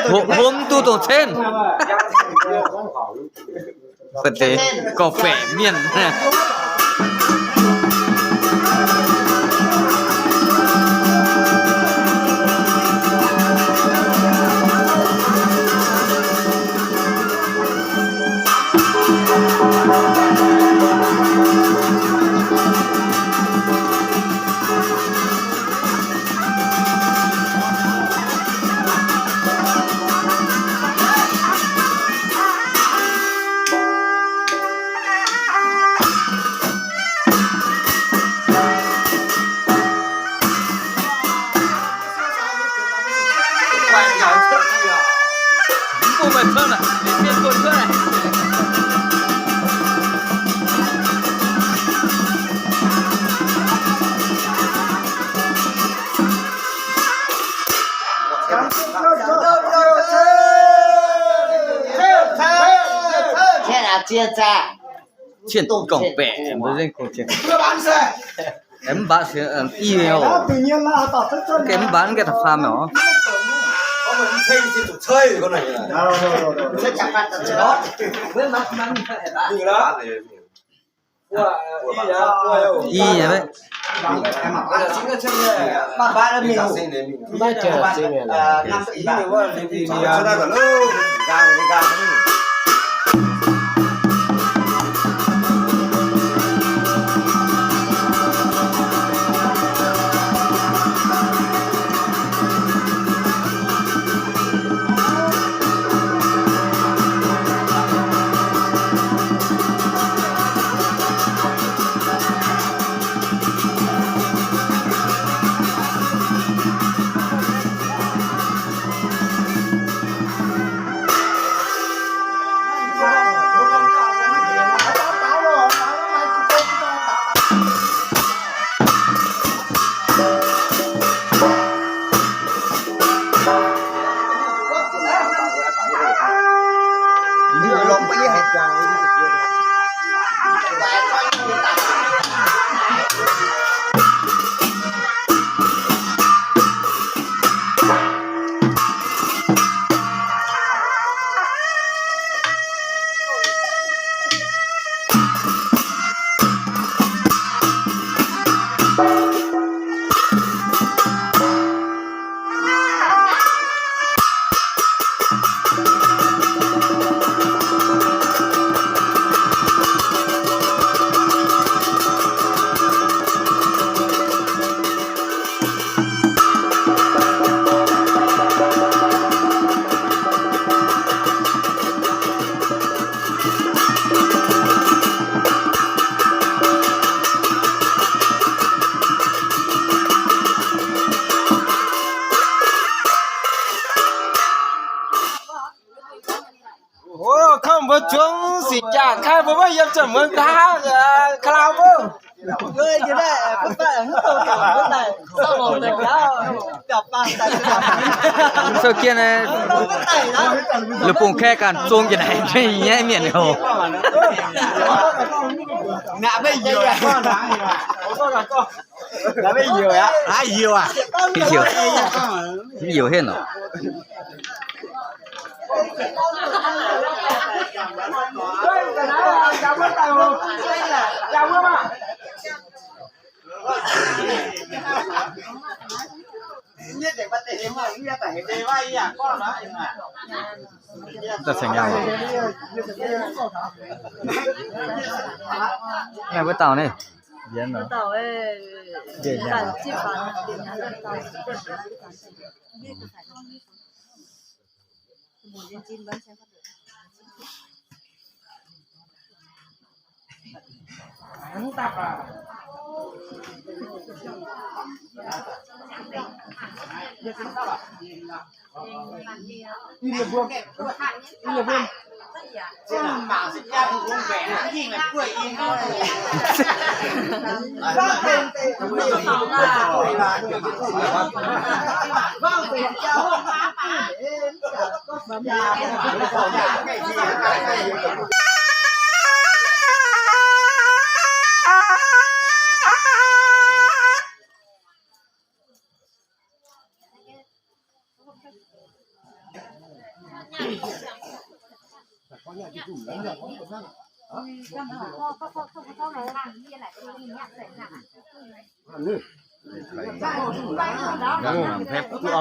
Hlo-, hlo mv duqv dongh cen. Ba'deix gorqv-baeqc mienh. Cien gorngv baeqc mbuo zengv kungx cien. Mv baac se i oc. Mv baac mv gaengh da'faam oc. I nyei maiv? Ov, kouv mbuo zuangx sic jaa kaiv mbuo maiv yiem ziepc muonz nqa'haav, ka'lauh mbuo. Sou jienv, la'bungh kaeqv ganh zong jienv naaic nyaiv mienh oc. Mv heuc aqv. Mv heuc henv oc. Da'cengx yaauc. Naaiv wuov dauh naaiv.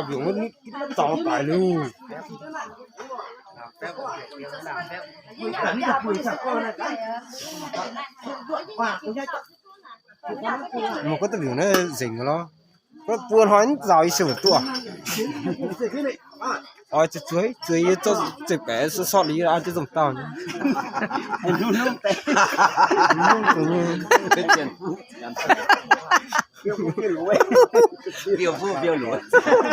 Mbiungc mv zaux daic liuz. Mv gorngv duqv mbiungc naaiv nzengc lorqc. Buo hnoi mv zaux yie se mv duqv. Oix zuqc zueiz, zueiz yie zorqv zeqc baeqc sortv liuz yie an jienv zongh dauh nyei. Biouv fuqv biouv luc,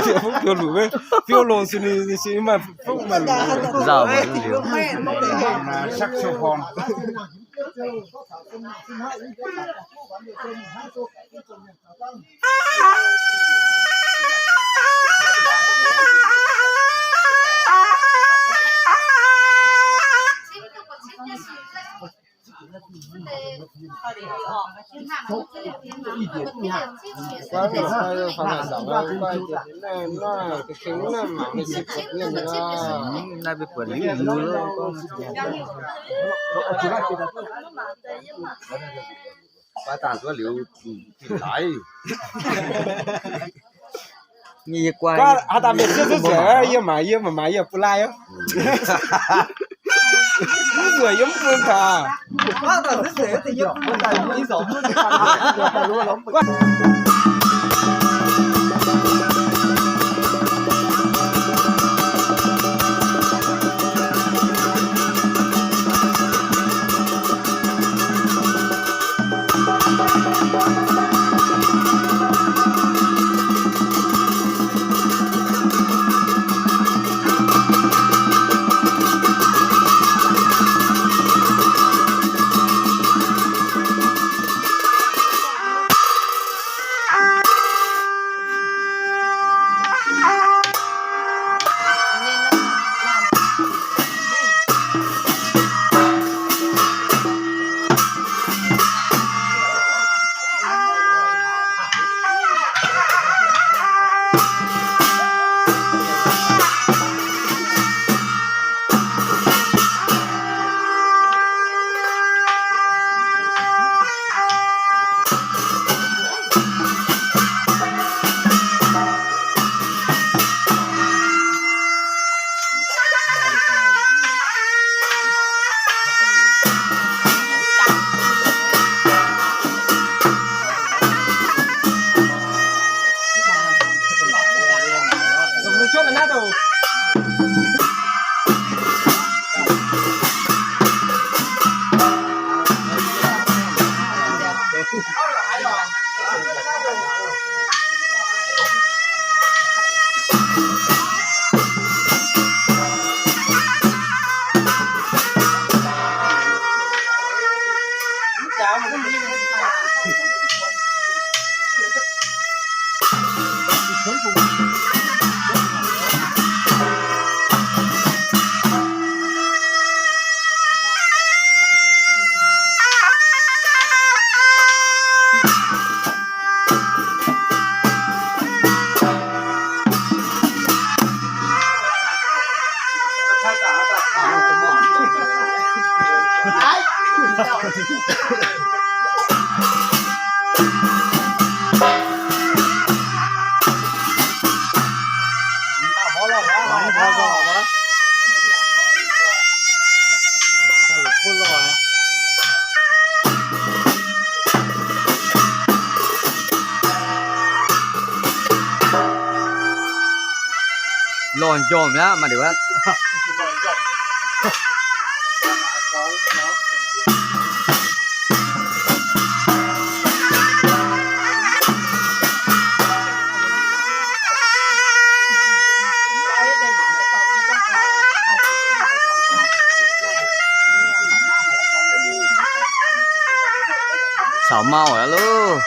biouv fuqv biouv luc, biouv longc se ninh, ninh se maaih fuqv maaih luc. Nzauh mv liuz. Naaiv mbuo buatc liuz liuz lo. Baav dangh duqv liuz, laaix. Yie guai. Haaix dauh mienh sieqv zuqv nzueic, yie maaiz yie, maaiz yie bun laai. Mv nzueic yie mv bun gaax. Lorh njormh mi'aqv, maaih liuz aqv. Caux mau aqv loh.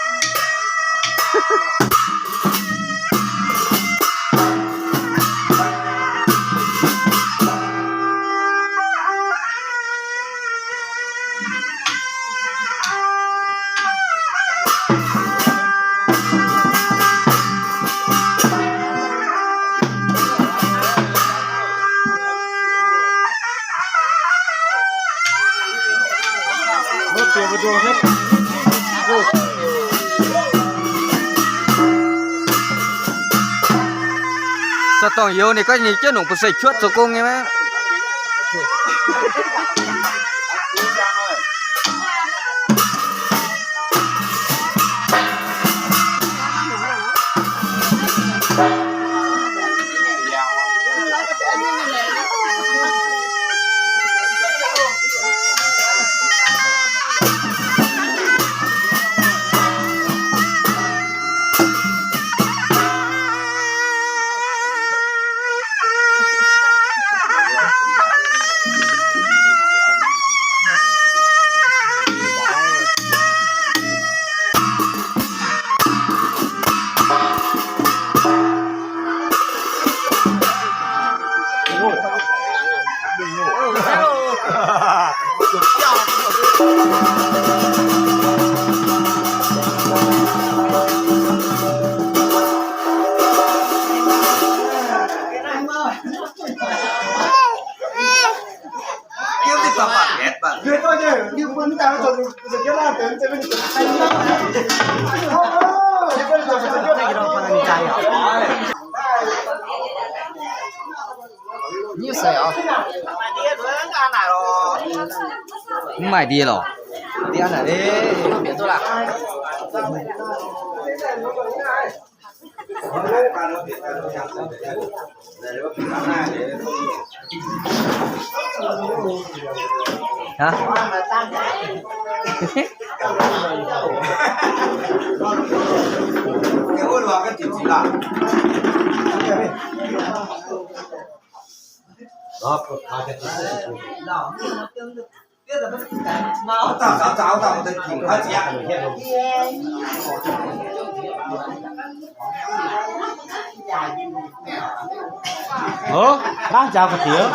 Zoux dorngc youz ninh gorngv ninh jienv nongc bu seix cuotv zoux gong nyei maiv. Mv maaih ndie lorqc. Hov, hnangv jaax ga'diex.